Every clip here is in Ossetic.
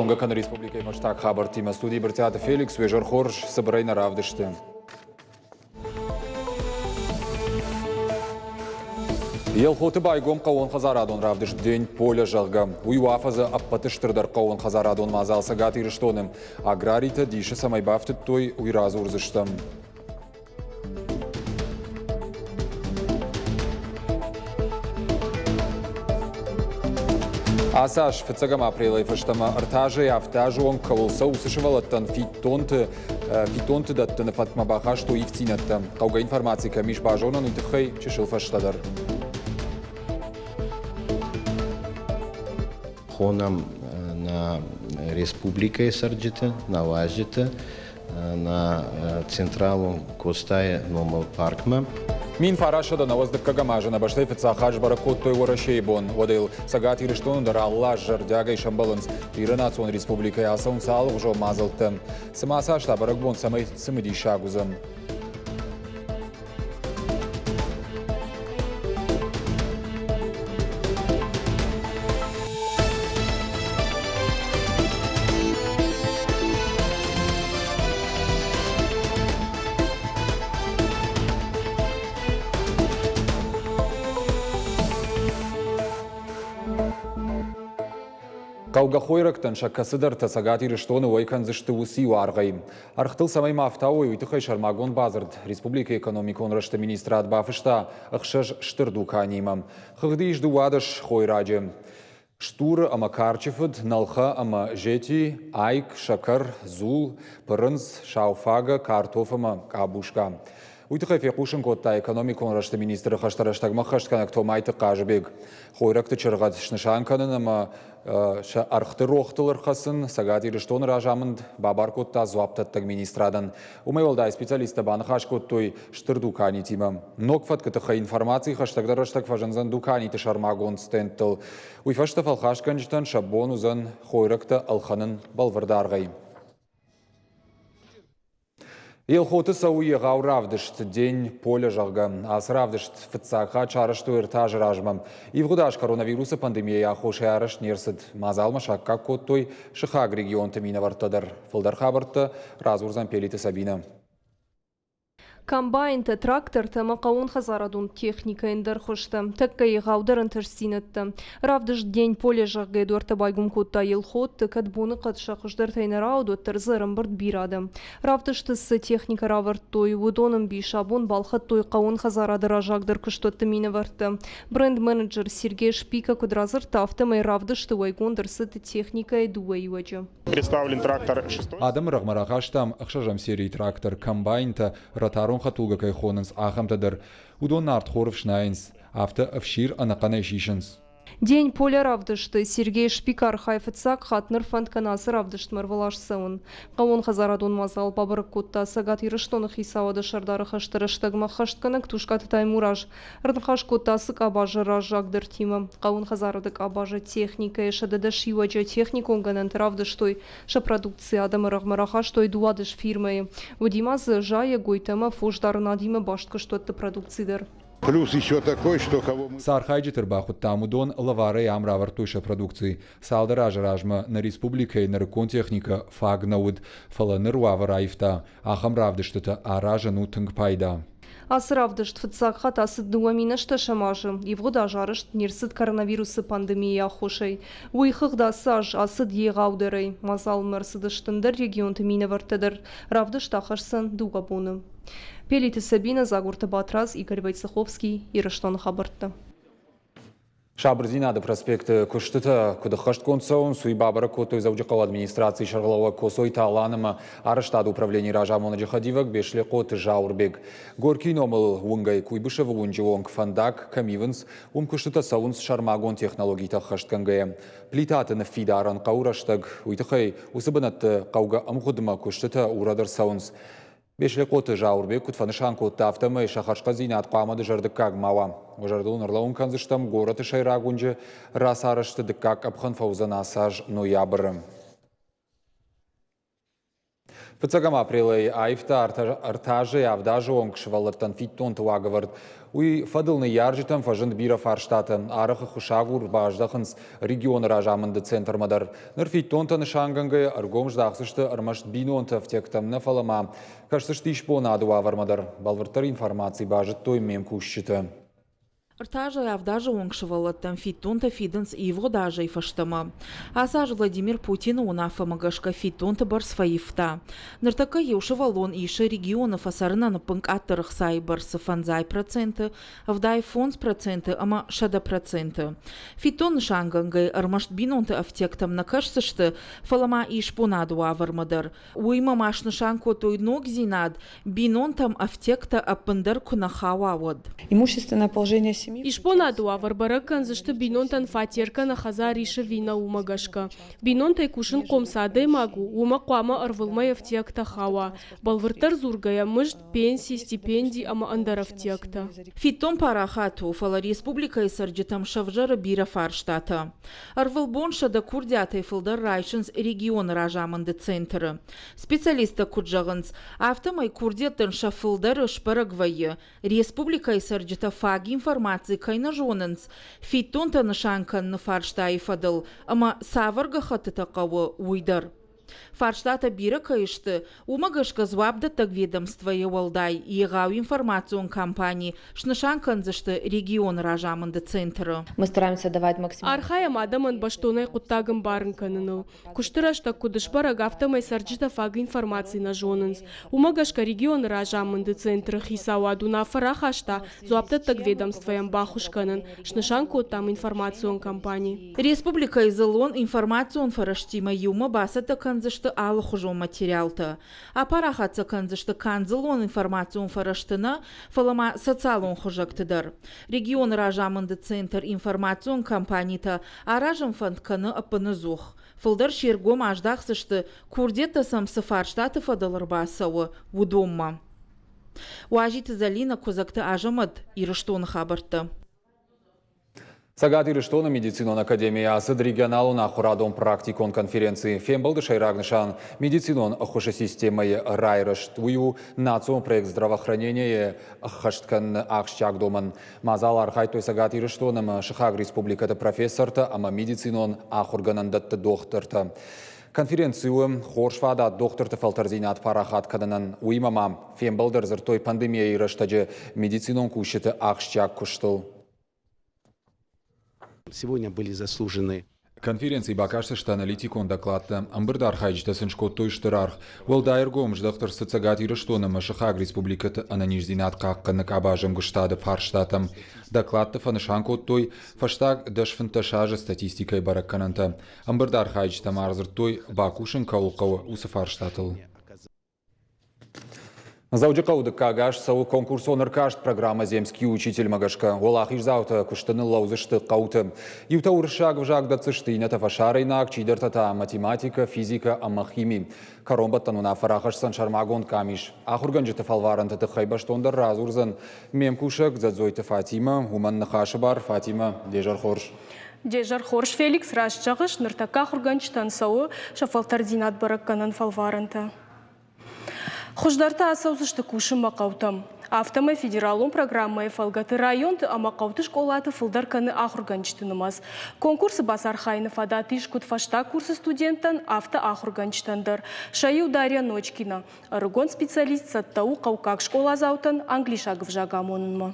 Зонгӕ кӕны республикӕйы фӕстаг хабӕрттимӕ студийы Брытъиаты Феликс, уе зӕр хорз, цыбырӕй нӕ равдысты. Елхоты байгом хъӕууонхӕдзарадон равдыст «День поля», зӕгъгӕ. Уый у афӕдзы ӕппӕты стырдӕр хъӕууонхӕдзарадон мадзал Цӕгат Ирыстоны. Аграритӕ дисы цӕмӕй бафтыдтой, уый радзурдзыстӕм. Ацы аз фыццӕгӕм апрелӕй фӕстӕмӕ ӕртӕ азӕй афтӕ азы онг кӕуыл цӕуы, уыцы сывӕллӕттӕн фиддонты фиддонты дӕттыны фӕткмӕ бахастой ивддзинӕдтӕ. Хъӕугӕ информаци кӕм ис базонӕн, уый тыххӕй чысыл фӕстӕдӕр. Хонӕм нӕ республикӕйы цӕрджыты, нӕ уазджыты, нӕ централон Костайы номыл паркмӕ. 1990 дыккӕгӕм азы нӕ бӕстӕйы фыццаг хатт сбӕрӕг кодтой Уӕрӕсейы бон. Уӕд ыл Цӕгат Ирыстоны дӕр алы аз зӕрдиагӕй сӕмбӕлынц. Бирӕ национ республикӕйы ацӕуынц алыгъуызон мадзӕлттӕ. Цымӕ цас та бӕрӕгбон цӕмӕй цымыдисаг уыдзӕн? Хъӕугӕ хойрӕгтӕн сӕ кӕцыдӕртӕ Цӕгат Ирыстоны уӕй кӕндзысты уыцы-иу аргъӕй. Ӕргътыл цӕмӕй ма ӕфтауой, уый тыххӕй сӕрмагонд бадзырд республикӕйы экономикон рӕзты министрад бафыста ӕхсӕз стыр дуканиимӕ. Хыгъды ис 12 хойраджы. Стуры ӕмӕ карчы фыд, нӕлхӕ ӕмӕ зети, айк, сӕкӕр, дзул, пырындз, сауфагӕ, картоф ӕмӕ къабуска. Уый тыххӕй фехъусын кодта экономикон рӕзты министры хӕстӕ рӕстӕгмӕ ӕххӕстгӕнӕг Томайты Хъазыбег. Хойрӕгты чыргъӕд снысан кӕнын ӕмӕ сӕ ӕргъты рохтыл ӕрхӕцын Цӕгат Ирыстоны разамынд бабар кодта дзуапдӕттӕг министрадӕн. Уымӕй уӕлдай специалисттӕ баныхас кодтой стыр дуканитимӕ. Ног фӕткы тыххӕй информаци хӕстӕгдӕр рӕстӕг фӕзындзӕн дуканиты сӕрмагонд стендтыл. Уый фӕстӕ фӕлхасгӕнджытӕн сӕ бон уыдзӕн хойрӕгтӕ ӕлхӕнын бӕлвырд аргъӕй. Елхоты цӕуы егъау равдыст «День поля», зӕгъгӕ. Ацы равдыст фыццаг хатт сарӕзтой ӕртӕ азы размӕ. Ивгъуыд аз коронавирусы пандемийӕйы аххосӕй арӕзт не рцыд. Мадзалмӕ саккаг кодтой сыхаг регионты минӕвӕрттӕ дӕр. Фылдӕр хабӕрттӕ радзурдзӕн Пелиты Сабинӕ. Комбайнтӕ, трактортӕ ӕмӕ хъӕууонхӕдзарадон техникӕйы ӕндӕр хуызтӕ. Тӕккӕ егъаудӕр ӕнтыстдзинӕдтӕ. Равдыст «День поля», зӕгъгӕ, дуӕрттӕ байгом кодта Елхотты, кӕд боныхъӕд сӕ хуыздӕртӕй нӕ рауад, уӕддӕр дзы ӕрӕмбырд бирӕ адӕм. Равдысты цы техникӕ равӕрдтой, уыдон ӕмбис абон балхӕдтой хъӕууонхӕдзарады раззагдӕр куыстуӕтты минӕвӕрттӕ. Бренд-менеджер Сергей Шпика куыд радзырдта, афтӕмӕй равдысты уӕйгонд ӕрцыд техникӕйы дыууӕ иуӕджы. Представлен трактор шестой. Адӕмы рӕгъмӕ рахастам ӕхсӕзӕм серийы трактор, комбайнтӕ, ротарон хӕдтулгӕ кӕй хонынц, ахӕмтӕ дӕр. Уыдон нартхор ӕфснайынц, афтӕ ӕфсир ӕнӕхъӕнӕй сисынц. День поля равдысты Сергей Шпик архайы фыццаг хатт ныр фӕнд кӕны ацы равдыстмӕ ӕрвылаз цӕуын. Хъӕууонхӕдзарадон мадзал бабӕрӕг кодта Цӕгат Ирыстоны хицауады сӕрдары хӕсты рӕстӕгмӕ ӕххӕстгӕнӕг Тускъаты Таймураз. Ӕрныхас кодта ацы къабазы раззагдӕртимӕ. Хъӕууонхӕдзарады къабазы техникӕйы 110 иуӕджы техникон гӕнӕнтӕ равдыстой. Сӕ продукци адӕмы рӕгъмӕ рахастой 12 фирмӕйы. Уыди ма дзы зайӕгойтӕ ӕмӕ фосдарынадимӕ баст куыстуӕтты продукци дӕр. Плюс еще такой, что кого мы... Цы архайджыты ӕрбахуыдтам, уыдон лӕварӕй ам равӕрдтой сӕ продукци. Цалдӕр азы размӕ нӕ республикӕйы нырыккон техникӕ фаг нӕ уыд, фӕлӕ ныр уавӕр аивта. Ахӕм равдыстытӕ аразын у тынг пайда. Ацы равдыст фыццаг хатт ацыд 2008 азы. Ивгъуыд аз арӕзт не рцыд коронавирусы пандемийы аххосӕй. Уый хыгъд ацы аз ацыд егъаудӕрӕй. Мадзалмӕ ӕрцыдысты ӕндӕр регионты минӕвӕрттӕ дӕр. Равдыст ахӕсдзӕн дыууӕ боны. Пелиты Сабина, Дзагурты Батрадз, Игорь Войцеховский, Ирыстоны хабӕрттӕ. Сабырдзинады проспекты куыстытӕ куыд ӕххӕстгонд цӕуынц, уый бабӕрӕг кодтой Дзӕуджыхъӕуы администрацийы сӕргълӕууӕг Коцойты Алан ӕмӕ арӕзтады управленийы разамонӕджы хӕдивӕг Беслехъоты Зауырбег. Горькийы номыл уынгӕй Куйбышевы уынджы онг фӕндаг кӕм ивынц, уым куыстытӕ цӕуынц сӕрмагонд технологитӕ ӕххӕстгӕнгӕйӕ. Плитаты ныффидарӕн хъӕуы рӕстӕг, уый тыххӕй уыцы бынӕтты хъӕугӕ ӕмгъуыдмӕ куыстытӕ урӕд ӕрцӕуынц. Беслехъоты Зауырбег куыд фӕнысан кодта, афтӕмӕй сӕ хӕрзхъӕддзинад хъуамӕ дызӕрдыггаг ма уа. Уӕ зӕрдыл ын ӕрлӕууын кӕндзыстӕм, горӕты сӕйраг уынджы рацарӕзты дыккаг къӕпхӕн фӕуыдзӕн ацы аз ноябры. Фыццӕгӕм апрелӕй аивта ӕртӕ азӕй авд азы онг сывӕллӕттӕн фиддонты уагӕвӕрд. Уый фӕдыл ныййарджытӕм фӕзынд бирӕ фарстатӕ. Арӕх ӕххуысагур баздӕхынц регионы разамынды центрмӕ дӕр. Ныр фиддонтӕ нысангӕнгӕйӕ ӕргом здахдзысты ӕрмӕст бинонты ӕфтиӕгтӕм нӕ, фӕлӕ ма кӕсдзысты исбонады уавӕрмӕ дӕр. Бӕлвырддӕр информаци базыдтой ме мкусджытӕ. Ӕртӕ азӕй авд азы онг сывӕллӕттӕн фиддонтӕ фидынц ивгъуыд азӕй фӕстӕмӕ. Ацы аз Владимир Путины уынаффӕмӕ гӕсгӕ фиддонты бӕрц фӕивта. Ныртӕккӕ иу сывӕллон исы регионы фӕцӕрынӕн ӕппынкъаддӕр ӕхцайы бӕрцы 50%, 75% ӕмӕ 100%. Фиддон нысангӕнгӕ ӕрмӕст бинонты ӕфтиӕгтӕм нӕ кӕсдзысты, фӕлӕ ма исбонады уавӕрмӕ дӕр. Уыимӕ ма снысан кодтой ногдзинад, бинонтӕм ӕфтиӕгтӕ ӕппындӕр куы нӕ хауа, уӕд. Имущественное положение семьи. Исбонады уавӕр бӕрӕг кӕндзысты бинонтӕн фатер кӕнӕ хӕдзар ис ӕви нӕ, уымӕ гӕсгӕ. Бинонтӕй кусынхъом цы адӕймаг у, уымӕ хъуамӕ ӕрвылмӕй ӕфтиӕгтӕ хауа. Бӕлвырддӕр дзургӕйӕ, мызд, пенси, стипенди ӕмӕ ӕндӕр ӕфтиӕгтӕ. Фиддон парахат у, фӕлӕ республикӕйы цӕрджытӕм сӕвзӕры бирӕ фарстатӕ. Ӕрвылбон 100 курдиатӕй фылдӕр райсынц регионы разамынды центры. Специалисттӕ куыд зӕгъынц, афтӕмӕй курдиӕттӕн сӕ фылдӕры сбӕрӕг вӕййы, республикӕйы цӕрджытӕ фаг информаци кӕй нӕ зонынц, фиддонтӕ нысан кӕныны фарстайы фӕдыл ӕмӕ цавӕр гӕххӕттытӕ хъӕуы, уый дӕр. Фарстатӕ бирӕ кӕй сты, уымӕ гӕсгӕ дзуапдӕттӕг ведомствойы уӕлдай егъау информацион кампани снысан кӕндзысты регионы разамынды центры. Мы стараемся давать максимально. Архайӕм адӕмӕн бӕстонӕй хъуыддаг ӕмбарын кӕныныл. Куысты рӕстӕг куыд сбӕрӕг, афтӕмӕй цӕрджытӕ фаг информаци нӕ зонынц. Уымӕ гӕсгӕ регионы разамынды центры хицауад уынаффӕ рахаста дзуапдӕттӕг ведомствойӕн баххуыс кӕнын, снысан кодтам информацион кампани. Республикӕйы дзыллон информацион фӕрӕзтимӕ иумӕ бацӕттӕ кӕндзысты алыхуызон материалтӕ. Апарахат сӕ кӕндзысты канд дзыллон информацион фӕрӕзты нӕ, фӕлӕ ма социалон хуызӕгты дӕр. Регионы разамынды центр информацион компанитӕ аразын фӕнд кӕны ӕппынӕдзух. Фылдӕр се ргом аздахдзысты, курдиӕттӕ сӕм цы фарстаты фӕдыл ӕрбацӕуы, уыдонмӕ. Уазиты Зӕлинӕ, Куыдзӕгты Азӕмӕт, Ирыстоны хабӕрттӕ. Цӕгат Ирыстоны медицинон академийы ацыд регионалон ахуырадон практикон конференци. Фембӕлды сӕйраг нысан – медицинон ӕххуысы системӕйы райрӕзт. Уый у национ проект здравоохранение-йы ӕххӕст кӕныны ахсджиаг домӕн. Мадзалы архайдтой Цӕгат Ирыстон ӕмӕ сыхаг республикӕты профессортӕ ӕмӕ медицинон ахуыргӕнӕндӕтты дохтыртӕ. Конференци у хорз фадат дохтырты фӕлтӕрдзинад парахат кӕнынӕн. Уыимӕ ма фембӕлды ӕрдзырдтой пандемийӕйы рӕстӕджы медицинон кусджыты ахсджиаг куыстыл. Сегодня были заслужены Конференцийы бакастысты аналитикон докладтӕ. Ӕмбырды архайджытӕ сын скодтой стыр аргъ. Уӕлдай ӕргом здӕхт ӕрцыд Цӕгат Ирыстон ӕмӕ сыхаг республикӕты ӕнӕниздзинад хъахъхъӕныны къабазы ӕмгуыстады фарстатӕм. Докладты фӕнысан кодтой фӕстаг 10-15 азы статистикӕйы бӕрӕггӕнӕнтӕ. Ӕмбырды архайджытӕ ма ӕрдзырдтой, бакусын кӕуыл хъӕуы, уыцы фарстатыл. Дзӕуджыхъӕуы дыккаг аз цӕуы конкурсон ӕркаст программӕ «Земский учитель»-мӕ гӕсгӕ. Уӕлахиздзаутӕ куысты ныллӕудзысты хъӕуты. Иутӕ уырыссаг ӕвзаг дӕтдзысты, иннӕтӕ фӕсарӕйнаг, чидӕртӕ та математикӕ, физикӕ ӕмӕ хими. Кӕронбӕттӕн уынаффӕ рахӕсдзӕн сӕрмагонд къамис. Ахуыргӕнджыты фӕлварӕнты тыххӕй бӕстондӕр радзурдзӕн ме мкусӕг Дзӕдзойты Фатимӕ. Уымӕн ныхасы бар Фатимӕ, де зӕр хорз. Де зӕр хорз, Феликс, раст зӕгъыс, ныртӕккӕ ахуыргӕнджытӕн цӕуы сӕ фӕлтӕрддзинад бӕрӕггӕнӕн фӕлварӕнтӕ. Хуыздӕртӕ ацӕудзысты кусынмӕ хъӕутӕм. Афтӕмӕй федералон программӕйы фӕлгӕты районты ӕмӕ хъӕуты скъолаты фылдӕр кӕны ахуыргӕнджыты нымӕц. Конкурсы бацархайыны фадат ис куыд фӕстаг курсы студенттӕн, афтӕ ахуыргӕнджытӕн дӕр. Сӕ иу Дарья Ночкина. Ӕрыгон специалист цӕттӕ у хъӕуккаг скъоладзаутӕн англисаг ӕвзаг амонынмӕ.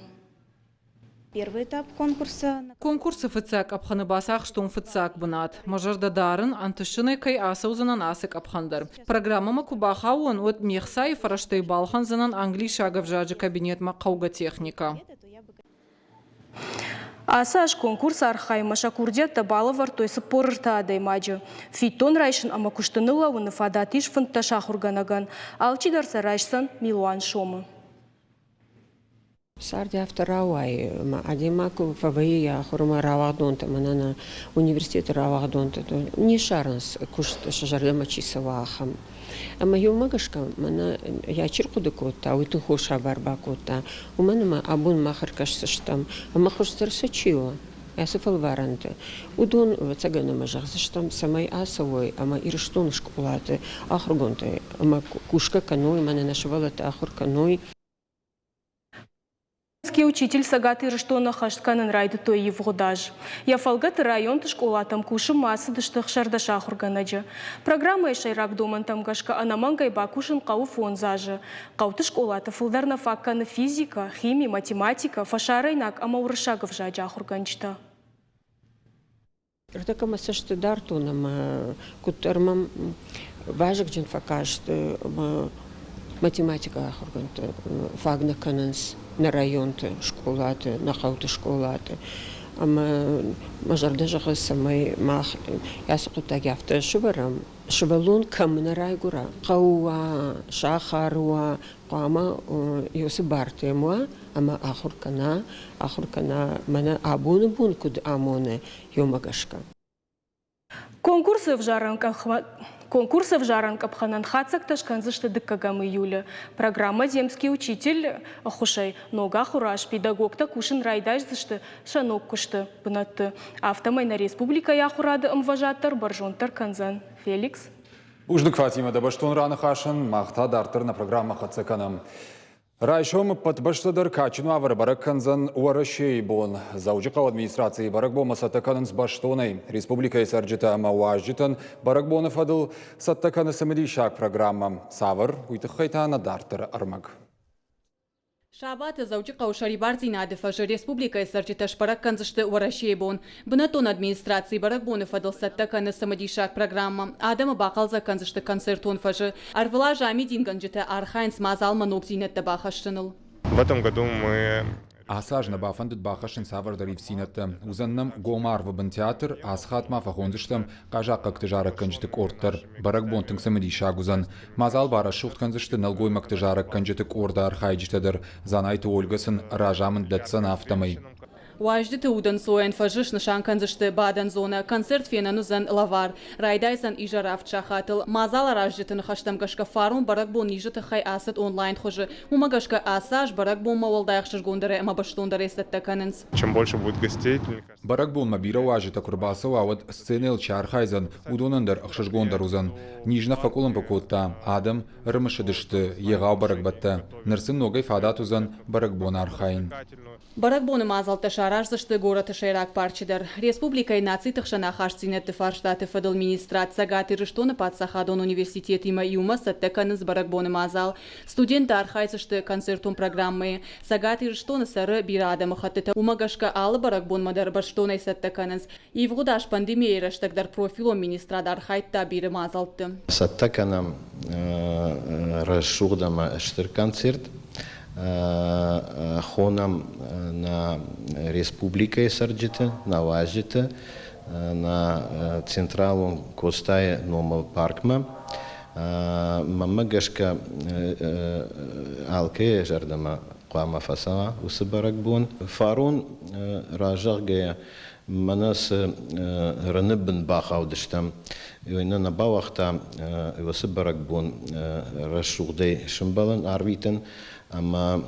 Первый этап конкурса. Конкурсы фыццаг къӕпхӕны бацахстон фыццаг бынат. Мӕ зӕрдӕ дарын, ӕнтысджынӕй кӕй ацӕудзынӕн ацы къӕпхӕн дӕр. Программӕмӕ куы бахауон, уӕд ме хцайы фӕрӕзтӕй балхӕндзынӕн англисаг ӕвзаджы кабинетмӕ хъӕугӕ техникӕ. Ацы аз конкурсы архайынмӕ сӕ курдиӕттӕ балӕвӕрдтой 43 адӕймаджы. Фиддон райсын ӕмӕ куысты ныллӕууыны фадат ис 15 ахуыргӕнӕгӕн. Алчидӕр сӕ райсдзӕн милуан сомы. Цард афтӕ рауайы, ӕмӕ адӕймаг куы фӕвӕййы йӕ ахуырмӕ рауагъдонтӕ, мӕнӕ нӕ университеты рауагъдонтӕ, то не ссарынц куыст, сӕ зӕрдӕмӕ чи цӕуа, ахӕм. Ӕмӕ иумӕ гӕсгӕ мӕнӕ йӕ чи рхъуыды кодта, уый тынг хорз хабар бакодта, уымӕн ӕмӕ абон мах ӕркӕсдзыстӕм, ӕмӕ хуыздӕр сӕ чи у. ацы фӕлварӕнты, уыдон, ӕвӕццӕгӕн, ӕмӕ зӕгъдзыстӕм, цӕмӕй ацӕуой ӕмӕ Ирыстоны скъолаты ахуыргондтӕ ӕмӕ кусгӕ кӕной, мӕнӕ нӕ сывӕллӕттӕ ахуыр кӕной. Учитель Цӕгат Ирыстоны хӕст кӕнын райдыдтой ивгъуыд аз. Йӕ фӕлгӕты районты скъолатӕм кусынмӕ ацыдысты 16 ахуыргӕнӕджы. Программӕйы сӕйраг домӕнтӕм гӕсгӕ ӕнӕмӕнгӕй бакусын хъӕуы фондз азы. Хъӕуты скъолаты фылдӕр нӕ фаг кӕны физикӕ, хими, математикӕ, фӕсарӕйнаг ӕмӕ уырыссаг ӕвзаджы ахуыргӕнджытӕ. Ныртӕккӕ мӕ цӕсты дардтон ӕмӕ куыддӕр мӕм вазыгджын фӕкаст ӕмӕ математикӕйы ахуыргӕндтӕ фаг нӕ кӕнынц нӕ районты скъолаты, нӕ хъӕуты скъолаты. Ӕмӕ мӕ зӕрдӕ зӕгъы, цӕмӕй мах ацы хъуыддаг афтӕ сывӕрӕм, сывӕллон кӕм нӕ райгуыра, хъӕу уа, сахар уа, хъуамӕ уыцы бартӕм уа ӕмӕ ахуыр кӕна, ахуыр кӕна мӕнӕ абоны бон куыд амоны, уымӕ гӕсгӕ. Конкурсы ӕвзарӕн къӕпхӕнӕн хатдзӕгтӕ скӕндзысты дыккӕгӕм июлы. Программӕ «Земский учитель» ӕххуысӕй ног ахуыры аз педагогтӕ кусын райдайдзысты сӕ ног куысты бынӕтты. Афтӕмӕй нӕ республикӕйы ахуырады ӕмвӕзад дӕр бӕрзонддӕр кӕндзӕн. Феликс. Бузныг, Фатимӕ, дӕ бӕстон раныхасӕн. Мах та дарддӕр нӕ программӕ хӕццӕ кӕнӕм. Райсом ӕппӕт бӕстӕ дӕр кадджын уавӕры бӕрӕг кӕндзӕн Уӕрӕсейы бон. Дзӕуджыхъӕуы администрацийы бӕрӕгбонмӕ цӕттӕ кӕнынц бӕстонӕй. Республикӕйы цӕрджытӕ ӕмӕ уазджытӕн бӕрӕгбоны фӕдыл цӕттӕ кӕны цымыдисаг программӕ. Цавӕр, уый тыххӕй та нӕ дарддӕры ӕрмӕг. Сабаты Дзӕуджыхъӕуы сӕрибардзинады фӕзы республикӕйы цӕрджытӕ сбӕрӕг кӕндзысты Уӕрӕсейы бон. Бынӕттон администраци бӕрӕгбоны фӕдыл цӕттӕ кӕны цымыдисаг программӕ. Адӕмы бахъӕлдзӕг кӕндзысты концертон фӕзы. Ӕрвылаз амидингӕнджытӕ архайынц мадзалмӕ ногдзинӕдтӕ бахӕссыныл. В этом году мы Ацы аз нӕ бафӕндыд бахӕссын цавӕрдӕр ивддзинӕдтӕ. Уыдзӕн нӕм гом арвы бын театр, ацы хатт ма фӕхондзыстӕм хъазахъхъӕгты зарӕггӕнджыты къорд дӕр. Бӕрӕгбон тынг цымыдисаг уыдзӕн. Мадзал барӕсугъд кӕндзысты нӕлгоймӕгты зарӕггӕнджыты къорды архайджытӕ дӕр. Дзанайты Ольгӕ сын разамынд дӕтдзӕн афтӕмӕй. Уазджыты удӕнцойӕн фӕзы снысан кӕндзысты бадӕн зонӕ. Концерт фенӕн уыдзӕн лӕвар. Райдайдзӕн изӕр авд сахатыл. Мадзал аразджыты ныхӕстӕм гӕсгӕ фарон бӕрӕгбон низы тыххӕй ацыд онлайн хуызы. Уымӕ гӕсгӕ ацы аз бӕрӕгбонмӕ уӕлдай ӕхсызгондӕрӕй ӕмӕ бӕстондӕрӕй цӕттӕ кӕнынц. Чем больше будет гостей, Бӕрӕгбонмӕ бирӕ уазджытӕ куы рбацӕуа, уӕд сценӕйыл чи архайдзӕн, уыдонӕн дӕр ӕхсызгондӕр уыдзӕн. Низ нӕ фӕкъуылымпы кодта, адӕм ӕрымысыдысты егъау бӕрӕгбӕттӕ. Ныр сын ногӕй фадат уыдзӕн бӕрӕгбон архайын. Бӕрӕгбоны мадзӕлттӕ сараздзысты горӕты сӕйраг парчы дӕр. Республикӕйы нациты хсӕн ахастдзинӕдты фарстаты фӕдыл министрад Цӕгат Ирыстоны паддзахадон университетимӕ иумӕ цӕттӕ кӕнынц бӕрӕгбоны мадзал. Студенттӕ архайдзысты концертон программӕйы. Цӕгат Ирыстоны цӕры бирӕ адӕмыхӕттытӕ, уымӕ гӕсгӕ алы бӕрӕгбонмӕ дӕр бӕстонӕй цӕттӕ кӕнынц. Ивгъуыд аз пандемийӕйы рӕстӕг дӕр профилон министрад архайдта бирӕ мадзӕлтты. Цӕттӕ кӕнӕм рӕсугъд ӕмӕ стыр концерт. Хонӕм нӕ республикӕйы цӕрджыты, нӕ уазджыты, нӕ централон Костайы номыл паркмӕ. Мӕнмӕ гӕсгӕ алкӕйы зӕрдӕмӕ хъуамӕ фӕцӕуа уыцы бӕрӕгбон. Фарон разӕгъгӕйӕ мӕнӕ цы рыны бын бахаудыстӕм, уый нӕ нӕ бауагъта уыцы бӕрӕгбон рӕсугъдӕй сымбӕлын, арвитын ӕмӕ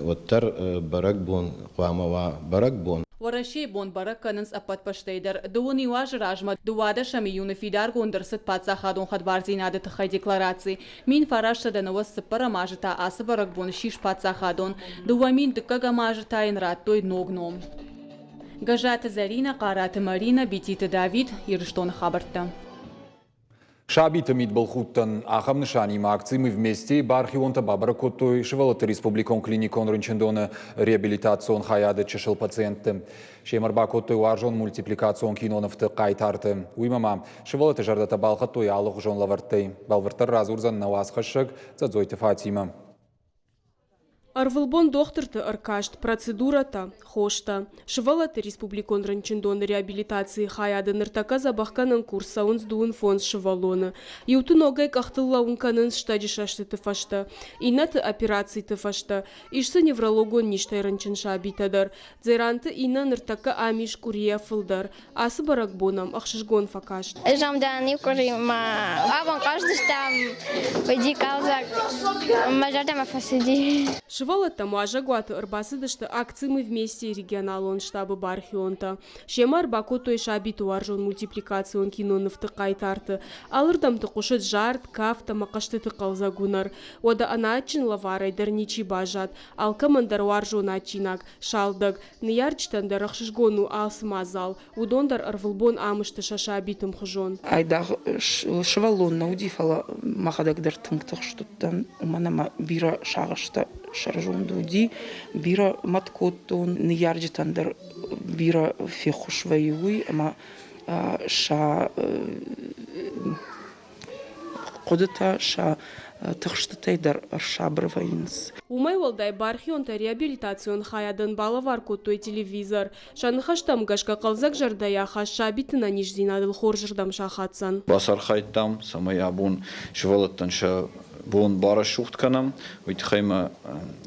уӕддӕр бӕрӕгбон хъуамӕ уа бӕрӕгбон. Уӕрӕсейы бон бӕрӕг кӕнынц ӕппӕт бӕстӕйы дӕр. Дыууын иу азы размӕ 12 июны фидаргонд ӕрцыд паддзахадон хӕдбардзинады тыххӕй деклараци. 1994 азы та ацы бӕрӕгбон ссис паддзахадон. 2000 дыккӕгӕм азы та йын радтой ног ном. Гӕззаты Зӕринӕ, Хъараты Маринӕ, Бититы Давид, Ирыстоны хабӕрттӕ. Сабиты мидбылхудтӕн ахӕм нысанимӕ акци «Мы вместе» бархионтӕ бабӕрӕг кодтой сывӕллӕтты республикон клиникон рынчындоны реабилитацион хайады чысыл пациентты. Семӕ ӕрбакодтой уарзон мультипликацион кинонывты хъайтарты. Уыимӕ ма сывӕллӕтты зӕрдӕтӕ балхӕдтой алыгъуызон лӕвӕрттӕй. Бӕлвырддӕр радзурдзӕн нӕ уацхӕссӕг Дзӕдзойты Фатимӕ. Ӕрвылбон дохтырты ӕркаст, процедурӕтӕ, хостӕ. Сывӕллӕтты республикон рынчындоны реабилитацийы хайады ныртӕккӕ дзӕбӕхгӕнӕн курс цӕуынц 25 сывӕллоны. Иуты ногӕй къӕхтыл лӕууын кӕнынц стӕджы сӕстыты фӕстӕ, иннӕты операциты фӕстӕ. Ис дзы неврологон низтӕй рынчын сабитӕ дӕр. Дзеранты Инна ныртӕккӕ ам ис къуырийӕ фылдӕр. Ацы бӕрӕгбон ӕм ӕхсызгон фӕкаст. Ӕз ам дӕн иу къуыри ма абон хъаздыстӕм, уыди хъӕлдзӕг, мӕ зӕрдӕмӕ фӕцыди. Сывӕллӕттӕм уазӕгуаты ӕрбацыдысты акци «Мы вместе» регионалон штабы бархионтӕ. Семӕ ӕрбакодтой сабиты уарзон мультипликацион кинонывты хъайтарты. Алырдӕмты хъуысыд зард, кафт ӕмӕ хъӕзтыты хъӕлдзӕг уынӕр. Уӕдӕ ӕнӕадджын лӕварӕй дӕр ничи баззад. Алкӕмӕн дӕр уарзон адджинаг, салдӕг. Ныййарджытӕн дӕр ӕхсызгон у ацы мадзал. Уыдон дӕр ӕрвылбон ам сты сӕ сабиты мхуызон. Айдагъ сывӕллон нӕ уыди, фӕлӕ мӕхӕдӕг дӕр тынг тыхст уыдтӕн, уымӕн ӕмӕ бирӕ сагъӕстӕ сӕрзонд уыди, бирӕ мӕт кодтон, ныййарджытӕн дӕр бирӕ феххуыс вӕййы уый, ӕмӕ сӕ хъуыдытӕ сӕ тыхстытӕй дӕр ӕрсабыр вӕййынц. Уымӕй уӕлдай бархионтӕ реабилитацион хайадӕн балӕвар кодтой телевизор. Сӕ ныхӕстӕм гӕсгӕ хъӕлдзӕг зӕрдӕйы ахаст сабиты нӕниздзинадыл хорзырдӕм сахаддзӕн. Бацархайдтам, цӕмӕй абон сывӕллӕттӕн сӕ бон барӕсугъд кӕнӕм, уый тыххӕй ма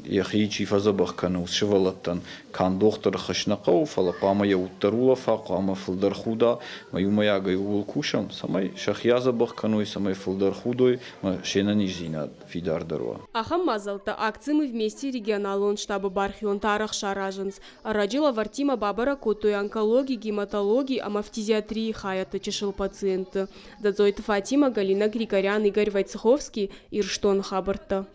йӕхи чи фӕдзӕбӕх кӕны, уыцы сывӕллӕттӕн канд дохтыры хӕс нӕ хъӕуы, фӕлӕ хъуамӕ йӕ уд дӕр улӕфа, хъуамӕ фылдӕр худа, ӕмӕ иумӕйагӕй ууыл кусӕм, цӕмӕй сӕхи адзӕбӕх кӕной, цӕмӕй фылдӕр худой ӕмӕ се нӕниздзинад фидардӕр уа. Ахӕм мадзӕлттӕ акци «Мы вместе» регионалон штабы бархионтӕ арӕх саразынц. Ӕрӕджы лӕвӕрттимӕ бабӕрӕг кодтой онкологи, гематологи ӕмӕ фтизиатрийы хайӕдты чысыл пациентты. Дзӕдзойты Фатимӕ, Галина Григорян, Игорь Войцеховский, Ирыстоны хабӕрттӕ.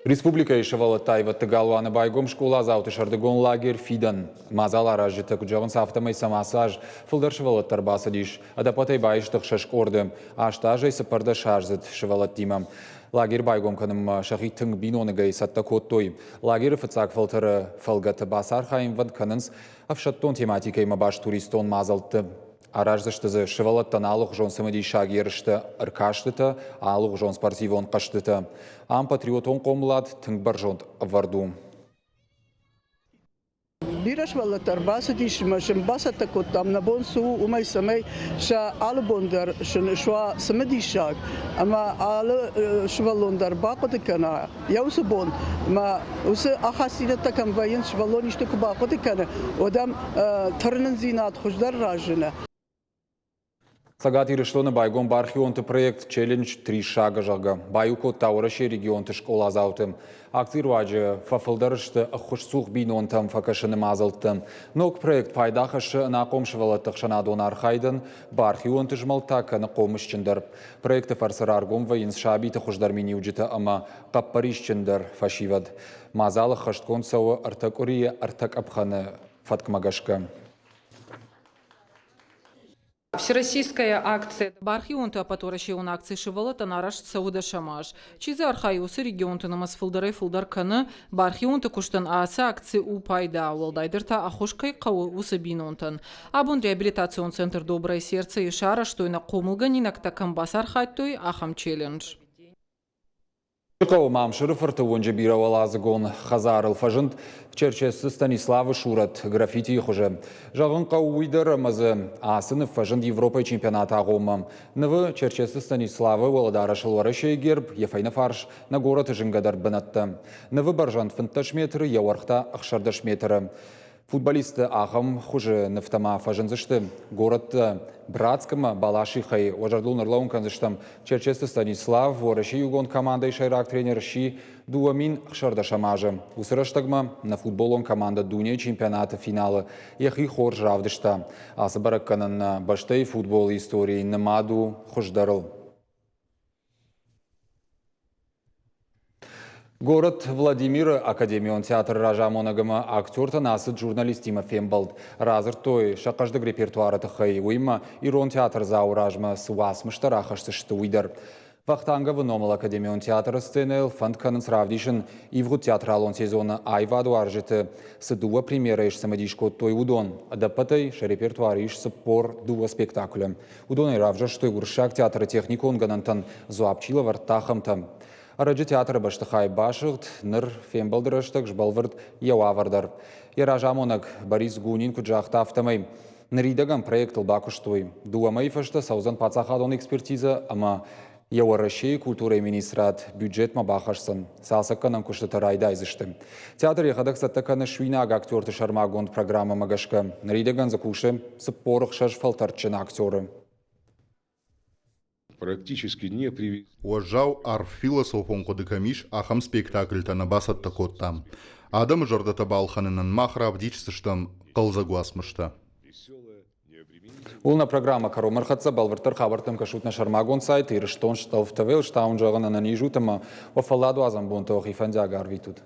Республикӕйы сывӕллӕтты аивӕдты галуаны байгом скъоладзауты сӕрдыгон лагерь «Фидӕн». Мадзал аразджытӕ куыд зӕгъынц, афтӕмӕй сӕм ацы аз фылдӕр сывӕллӕттӕ ӕрбацыдис. Ӕдӕппӕтӕй баисты ӕхсӕз къорды, аст азӕй цыппӕрдӕсаздзыд сывӕллӕттимӕ. Лагерь байгом кӕнынмӕ сӕхи тынг биноныгӕй цӕттӕ кодтой. Лагеры фыццаг фӕлтӕры фӕлгӕты бацархайынвӕнд кӕнынц ӕфсӕддон тематикӕимӕ баст туристон мадзӕлтты. Араздзысты дзы сывӕллӕттӕн алыгъуызон цымыдисаг ерыстӕ, ӕркастытӕ, алыгъуызон спортивон хъӕзтытӕ. Ам патриотон хъомылад тынг бӕрзонд ӕвӕрд у. Бирӕ сывӕллӕттӕ ӕрбацыдис ӕмӕ сын бацӕттӕ кодтам, нӕ бон цы у, уымӕй, цӕмӕй сӕ алы бон дӕр сын суа цымыдисаг ӕмӕ алы сывӕллон дӕр бахъуыды кӕна йӕ уыцы бон ӕмӕ уыцы ахастдзинӕдтӕ кӕм вӕййынц, сывӕллон исты куы бахъуыды кӕны, уӕд ӕм тырнындзинад хуыздӕр разыны. Цӕгат Ирыстоны байгом бархионты проект «Челлендж три шага», зӕгъгӕ, баиу кодта Уӕрӕсейы регионты скъоладзауты. Акцийы руаджы фӕфылдӕр сты ӕххуысцух бинонтӕм фӕкӕсыны мадзӕлттӕ. Ног проект пайда хӕссы ӕнахъом сывӕллӕтты ӕхсӕнадон архайдӕн, бархионты змӕлд та кӕны хъомысджындӕр. Проекты фӕрцы раргом вӕййынц сабиты хуыздӕр миниуджытӕ ӕмӕ хъӕппӕрисджындӕр фӕсивӕд. Мадзал ӕххӕстгонд цӕуы ӕртӕ къуырийы ӕртӕ къӕпхӕны фӕткмӕ гӕсгӕ. Всероссийская акция. Бархионты ӕппӕтуӕрӕсеон акци сывӕллӕттӕн арӕзт цӕуы дӕсӕм аз. Чи дзы архайы, уыцы регионты нымӕц фылдӕрӕй-фылдӕр кӕны. Бархионты куыстӕн ацы акци у пайда, уӕлдайдӕр та ӕххуыс кӕй хъӕуы, уыцы бинонтӕн. Абон реабилитацион центр «Доброе сердце»-йы сарӕзтой, нӕ хъомылгӕнинӕгтӕ кӕм бацархайдтой, ахӕм челлендж. Хъӕуы Мамсыры-фырты уынджы бирӕуӕладзыгон хӕдзарыл фӕзынд Черчесты Станиславы сурӕт граффитийы хуызы. Зӕгъын хъӕуы уый дӕр, ӕмӕ дзы ацы ныв фӕзынд Европӕйы чемпионаты агъоммӕ. Нывы Черчесты Станиславы уӕлӕдарӕсыл Уӕрӕсейы герб, йӕ фӕйнӕфарс нӕ горӕты зынгӕдӕр бынӕттӕ. Нывы бӕрзӕнд 15 метры, йӕ уӕрх та 16 метры. Футболистты ахӕм хуызы нывтӕ ма фӕзындзысты горӕттӕ Братск ӕмӕ Балашихӕй. Уӕ зӕрдыл ныллӕууын кӕндзыстӕм, Черчесты Станислав Уӕрӕсейы иугонд командӕйы сӕйраг тренер сси 2016 азы. Уыцы рӕстӕгмӕ нӕ футболон командӕ дунейы чемпионаты финалы йӕхи хорз равдыста. Ацы бӕрӕггӕнӕн нӕ бӕстӕйы футболы историйы нымад у хуыздӕрыл. Город Владимиры академион театры разамонӕг ӕмӕ актертӕн ацыд журналисттимӕ фембӕлд. Радзырдтой сӕ хъӕздыг репертуары тыххӕй, уыимӕ ирон театрдзауы размӕ цы уацмыстӕ рахӕсдзысты, уый дӕр. Вахтанговы номыл академион театры сценӕйыл фӕнд кӕнынц равдисын ивгъуыд театралон сезоны аивадуарзджыты цы дыууӕ премьерӕйы сцымыдис кодтой, уыдон. Ӕдӕппӕтӕй сӕ репертуары ис 42 спектаклы. Уыдонӕй равзӕрстой Уырыссаг театры техникон гӕнӕнтӕн дзуапп чи лӕвӕрдта, ахӕмтӕ. Ӕрӕджы театры бӕстыхай басыгъд, ныр фембӕлды рӕстӕг сбӕлвырд йӕ уавӕр дӕр. Йӕ разамонӕг Борис Гунин куыд загъта, афтӕмӕй ныридӕгӕн проектыл бакуыстой. Дыууӕ мӕйы фӕстӕ цӕудзӕн паддзахадон экспертизӕ ӕмӕ йӕ Уӕрӕсейы культурӕйы министрад бюджетмӕ бахӕсдзӕн. Цалцӕггӕнӕн куыстытӕ райдайдзысты. Театр йӕхӕдӕг цӕттӕ кӕны суинаг актерты сӕрмагонд программӕмӕ гӕсгӕ. Ныридӕгӕн дзы кусы 46 фӕлтӕрдджын актеры. Практически не привез. Уӕззау арф философон хъуыды кӕм ис, ахӕм спектакльтӕ нӕ бацӕттӕ кодтам. Адӕмы зӕрдӕтӕ балхӕнынӕн мах равдисдзыстӕм хъӕлдзӕг уацмыстӕ. Ууыл нӕ программӕ кӕронмӕ ӕрхӕццӕ. Бӕлвырддӕр хабӕрттӕм кӕсут нӕ сӕрмагонд сайт Ирыстон стъӕлф ТВ-ыл. Стаун зӕгъын ӕнӕниз ут ӕмӕ уӕ фӕлладуадзӕн бонтӕ уӕхи фӕндиаг арвитут.